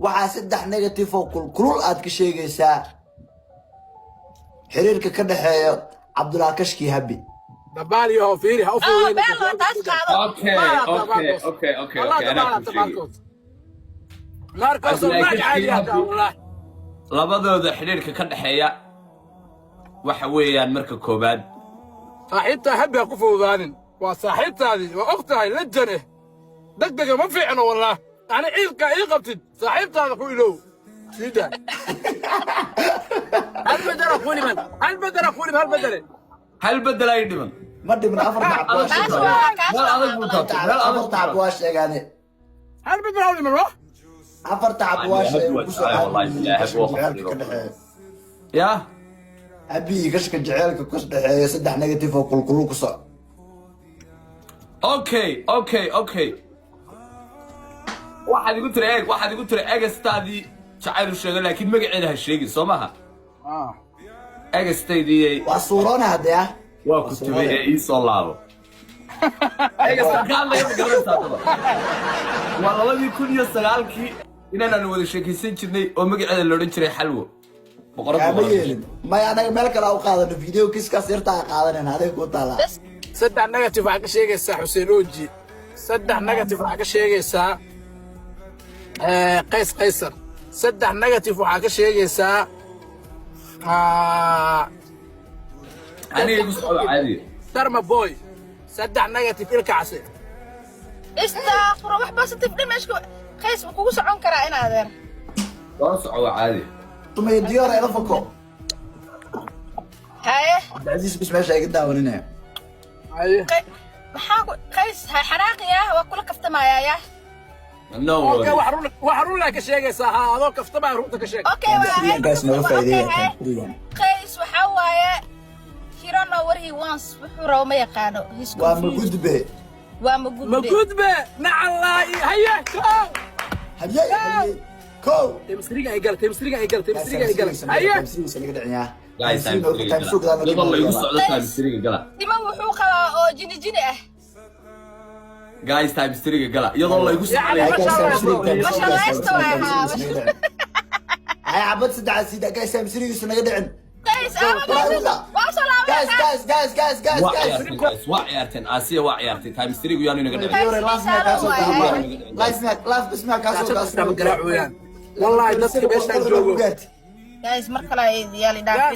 Waxaa saddex negative oo kulkulul aad ka sheegaysaa xiriirka ka dhexeeya Cabdullah Kashki Habi. Dabaal yahow, fiiri, ha u Ah, fududeyn. beel waa taas qaado. Okay, anaa ku sheegay. Marcos Cabdullaahi naag Kashki caadi ah. Habi. Wallahi. Labadooda xidhiirka ka dhexeeya waxa weeyaan, marka koobaad, Saaxiibtaa Habi ha ku fududaanin. Waa saaxiibtaadii, waa og tahay la jane. Degdega ma fiicno, wallah. Ani ciilkaa ii qabtid, saaxiibtaada ku ilow. Siida hal bedela ku dhiman, hal bedela ku dhiman, hal bedele. Hal bedel ay dhiman. Ma dhimin, afar tacab waa Kaas sheegaan. waa kaas. Meel adag buu taabtay, meel adag Afar buu tacab taabtay. waa sheegaane. Hal bedela u dhiman wa. Afar tacab waa Habi sheegay waa kusoo jecel, wallahi, billahi, Habi waa jaceylka ka khafrido. dhexeeya. Ya. Habi iyo Kashka jaceylka ku dhexeeya, saddex negative oo kulkulul ku soco. Okay, waxaad igu tiri, eeg, waxaad igu tiri ex-taadii jacayl u sheego, laakiin magaceeda ha sheegin, soo maha? Ex-taydii Waa suuroona hadde ah. waa ku tubay ee ii soo laabo. Ex-taan ka hadlaya ma garanaysaa? Daba waa 2009-kii inaanaan wada sheekaysan jirnay oo magaceeda la odhan jiray Xalwo Boqorada. Kaama Boqorada. yeelin. Maya, anaga meel kale u qaadano, video kiskaas yartaa qaadanayna, adiga ku taalaa. Bas. Saddex negative waxaa ka sheegaysaa Xuseen Oji, saddex negative waxaa ka sheegaysaa Qays Qaysar, saddex negative waxaa ka sheegaysaa Aniga igu socdo caadiga. Darma Boy, saddex negative Ilkacse. Istaafuro, wax positive dhan meesha Qays ma kugu socon karaa in adeer? Soo soco, waa caadi. Tumaya Diyoor ila fako. Haye. Cabdicasiis bis meesha iga daawaninaya. Haye. Maxaa ku Qays ha xanaaqi ah, waa kula kaftamayaa ya. No Okay. worries. Wax run laa ka sheegaysaa, ha adoo kaftamaya runta ka sheeg. Okay, waa Guys, nooga faa'iideeya. Okay, haye. Qays waxaa waaye he don't know what he wants, wuxuu rabo ma yaqaano. He's Waa confused. magudbe. Waa magudbe. Ma gudbe nacallaa haye kow. Habyey habyey kow. Times-ka ay gal, times-ka ay gal, times-ka ay gal, haye. Times-ka naga dhiciyaa. Guys, times three gala. Iyadoo la igu socdo, times three gala. Timo wuxuu qabaa oo jini jini ah. Guys, times three gala, iyadoo la igu Yacni, socdo. Mashallaysta waay, haa. Hay, cabad saddex sida, guys, times three naga dhicin. Qays ama waa soo Guys, laabay. guys, guys, guys, guys, Waa guys. ciyaarteen, guys, waa ciyaarteen. Aasiya waa ciyaartay. Times three yaanu inaga dhicin. Fiore, last minute kaasoo last minute, last minute kaasoo. Gaajada garaac weeyaan, wallahi, dadka meeshaan joogo. Guys, mar kale yaali dhaaf.